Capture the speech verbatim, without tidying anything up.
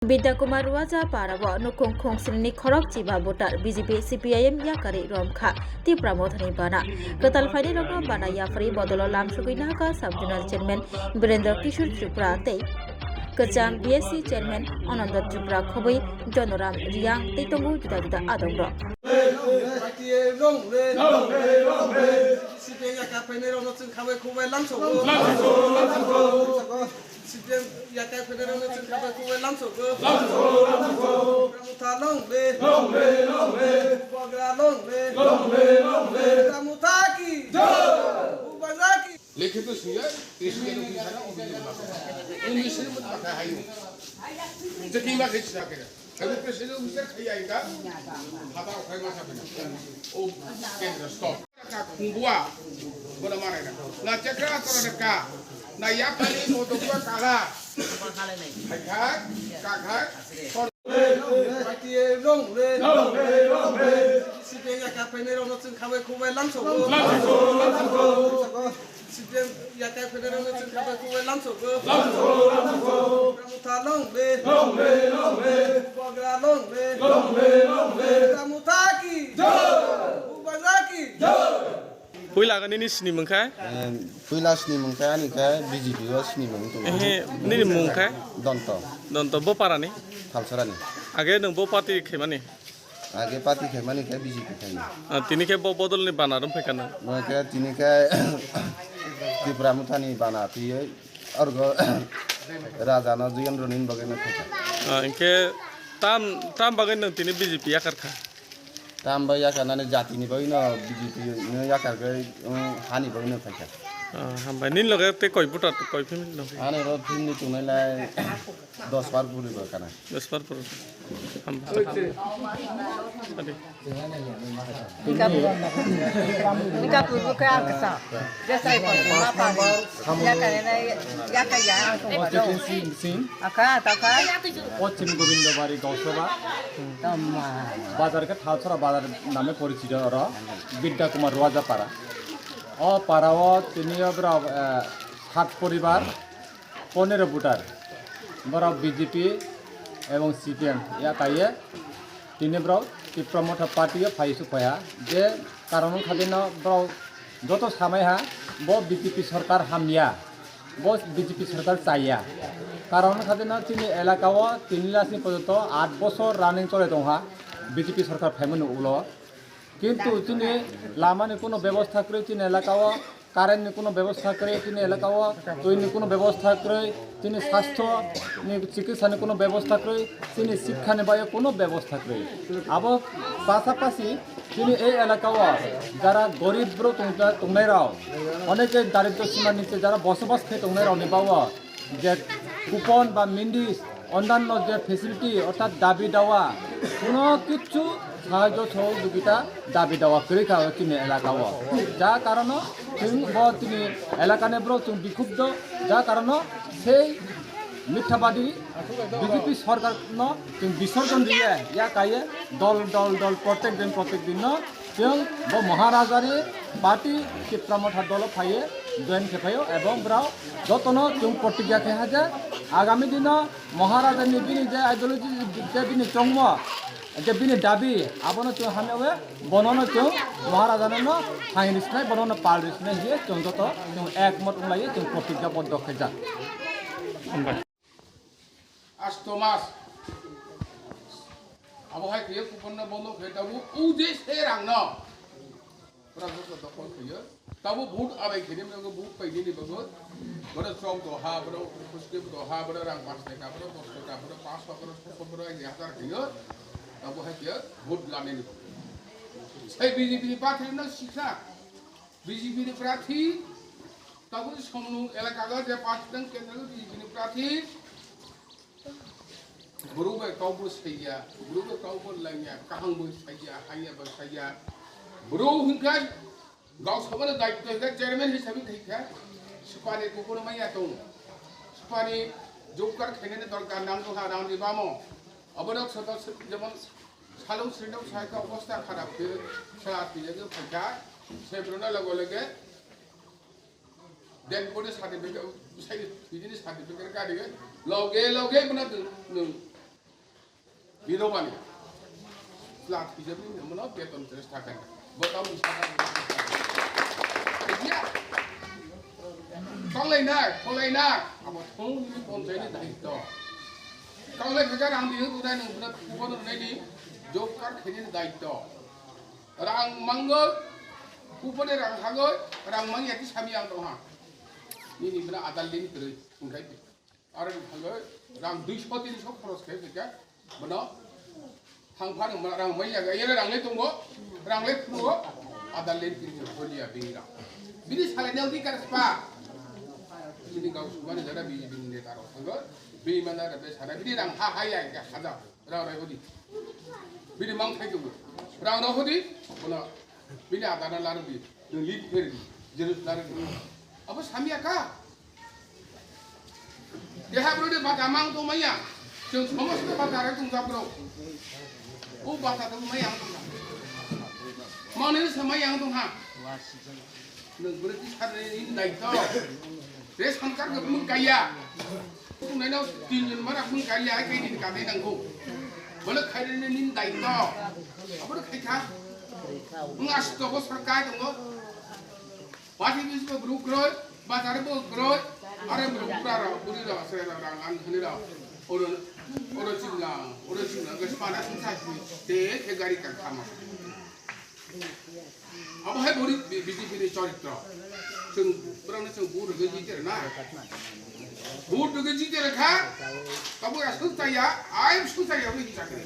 Bidya Kumar Ruaja para o nukhung khungsnini khorok chiba voter B J P C P I M yakarwi romkha Tipra Mothani bana. Kwtal phainai rokno bana yapharwi bodolo lamsogwi nahaka sub zonal chairman Birendra Kishore Tripura tei kwcham B S C chairman Ananda Tripura khobwi Jonoram Riang tei tongo juda juda adongrok. C P M yakarwi phainai rokno chwng khabai khubai lamsogo. C P M yakarwi phainai rokno chwng khabai khubai lamsogo. Mutha long live. Bubagra long live. Mutha ki. Bubagra ki. Likhito swiya, president office ano office no mako. English ni mutma kha hayu. Jeki ma khe sina khe. Hayu president office khe ya ita. Haba okhai ma sa bina. O kendra stop. Ka khungbuwa. Bola mara na. Na chakra to na ka. Na yapani moto buwa kala. Khai khai, ka khai. C P M yakarwi phainai rokno chwng khabai khubai lamsogo. C P M yakarwi phainai rokno chwng khabai khubai lamsogo. Mutha long live. Bubagra long live. Mutha ki. Bubagra ki. Puila nini sini mungkha? Puila sini mungkha ani khe B J P o sini mung tongo. Ehe, nini mungkha? Donto. Donto, bo parani? Thalsorani. Age nwng bo party khaimani? Age party khaimani khe B J P khaimani. Ah, tini khe bo bodol ni bana rom phaikha nwng? Nwng khe tini khe Tipra Mothani bana twiwi argo Raja no Jiyendra ni bagwi no phaikha. Ah, inkhe tam, tam bagwi nwng tini B J P yakarkha? Tam bai yakarnani jatini bagwino B J P no yakargwi, um, hani bagwino phaikha. Ah, hambai. Nini loge tei koi voter, koi family dong? Ani oro family tongnai lai dos bar puri bo kana. Dos bar puri. Hambai. Adi. Nika purbo khe ang kisa. Jesai purbo ma pa. Ya ka ya na ya ka ya ang ko. Aka ta ka. Poschim Gobindobari Gausaba. Tama. Bazar khe Thalsora bazar name porichito oro, Bidya Kumar Ruaja para. O para o tini o borok, eh, sat poribar, ponero voter. Borok B J P ebong C P M ya kaiye tini borok Tipra Motha party o phai su phaiha. Je karon wngkha de no borok joto samai ha bo B J P sorkar hamya. Bo B J P sorkar chaya. Karon wngkha de no chini elaka o tini last ni porjonto aat bosor running chole tongha B J P sorkar phaimani ulo. Kintu chini lama ni kuno bebostha kwrwi chini elaka o, current ni kuno bebostha kwrwi chini elaka o, twi ni kuno bebostha kwrwi, chini sastho ni chikitsa ni kuno bebostha kwrwi, chini sikha ni bagwi kuno bebostha kwrwi. Abo pasapasi chini ei elaka o jara gorib borok tong-, tongnai rok, oneke daridro sima niche jara bosobas khe tongnai rok ni bago je coupon ba mindis, ondanno je facility orthat dabi dawa, kuno kichu sahajyo sohojogita dabi dawa kwrwi kha o chini elaka o. Ja karono chwng bo chini elakani borok chwng bikhupdo, ja karono sei mithabadi B J P sorkarno chwng bisorjon riye ya kaiye dol dol dol protek din protek dinno chwng bo Maharajani party Tipra Motha dolo phaiye join khe phaio ebong borok jotono chwng protikya khe ha je agami dino Maharajani bini je ideology je bini chongmo je bini dabi abono chwng hamya we bonono chwng Maharajano no thang risnai bonono pal risnai hiye chwng joto chwng ekmot wnglaio chwng protikya boddo khaijak. Hambai. Asto mas. Abo hai khe kupon no bondo khe tabuk o je se rang no. Pura joto dokol khe. Tabuk vote abai khe ni bago vote pai ni bago. Boro chok do ha, boro kuske do ha, boro rang pas taka, boro dos taka, boro pas taka, boro sotoro, ek hazar khe. Tabuk hai khe vote lani ni. Sai B J P ni party no sikha. B J P ni prarthi, tabuk somnung elaka o je party dang kendro B J P ni prarthi, bwrwi bai kok bo saiya, bwrwi bai kok bo langya, kaham bo saiya, hamya bo saiya. Bwrwi hwnkhe Lok Sabha ni daityo hwnkhe chairman hisabe khaikha, swpani kuphur manya tong, swpani job card khainani dorkar nang tongkha rang ni bamo. Obo Lok Sabha jemon Salung srinok sai kha obosta kharap khe sa tiyagwi phaikha, se borokno loge loge dead body certificate, sai twijini certificate kari loge loge bono nwng Bino bani. Slat hijab ni mono beton tres taka. Botam bisa. Ya. Konglai na, konglai na. Abo thong ni ponchai ni daitto. Konglai khaja rang di, utai nung buna kubo nung nai ni. Job card kheni daitto. Rang mangoi, kupone rang hagoi, rang mangya ki sami ang tongha. Nini bina adal din keroi, tungkai. Aro hagoi, rang duiso tinso khoros khe khe, bono, thang phan rang mangya ga, yere rang le tongo, rang le khruo, adal din kiri holia bini rang. Bini salai nang di kar spa. Bini gau sumani jara bini, bini neta rok hagoi, bini mana rabe sana, bini rang ha ha ya, ya, haja. Rang rai hodi. Bini mang khai tubu. Rang rai hodi. Bono. Bini adana laru di. Nung lip fer di. Jerus laru di. Abo samya ka. Deha bro de bata mang to maya. Jeng somosto bata rai tung jabro. O bata to maya ang tung. Mane samaya ang tung ha. Nung bro di sar ni daito. Ration card ko mung kaya. Kung nai no tin jon mara mung kaya ai kai din ka dai nang ko. Bole khai re nin dai to. Abo khai kha. Mung as to ko sarkai to mo. Pati bis ko bru kroi, bazar bo kroi. Are bru kra ra, buri ra, sre ra, rang ang khani ra. Oro, oro chingna, oro chingna, gas mana sung sa. Te, te gari kan khama. Abo hai bori B J P ni choritro. Chwng borokno chwng vote rwgwi jiti rwna. Vote rwgwi jiti rwkha. Abo ya suk chaya, ai suk chaya wi chakri.